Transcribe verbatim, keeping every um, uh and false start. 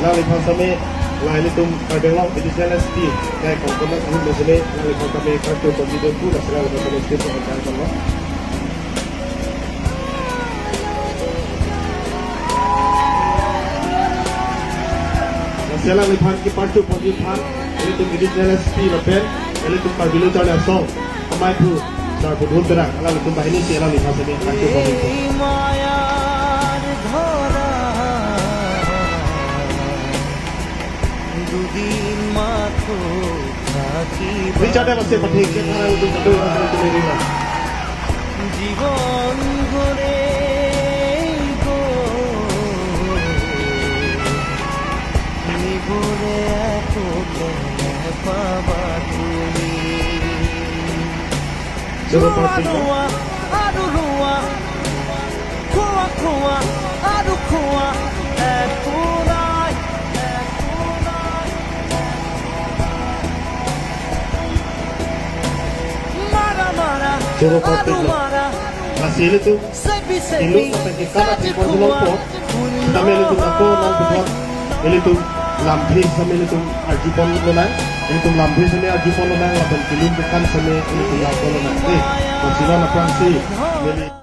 Nangliphan same, la ilitum Karbi Anglong Additional S P, Nai Kongkona Ahun same, nangliphan same karcho pon-i dunpo, lasi nangliphan same stage along kar-an lo. Lasi nangliphan keparcho pon-i aphan, ilitum Additional S P lapen, ilitum Karbi Lo Charli Asong, amei aphu, Sar Pudhun Terang, alanglitum banghini si alangliphan same karcho pon-i dunpo. দুদিন মাত্র থাকিব। Richard Evans-e pathek chethan alanglitum kado alanglitum eri lo. জীবন ঘুরে গো, নিভুরে এত কেন পাবা তুমি? Choro parpik lo. Rua, rua, aru rua. Khua, khua, aru khua, ekunai, ekunai. Mara, mara, choro parpik lo. Aru mara. Lasi ilitum, sepi, sepi, ilung sampai ke kana sati tipon khua, dulong po. Sitame ilitum ako nang puthot, ilitum lamphri sitame ilitum arju pon lonang, ilitum lamphri sitame arju pon lonang, lapen kilim kekan sitame ilitum lam pon lonang. Eh, masih lama prangsi, neli.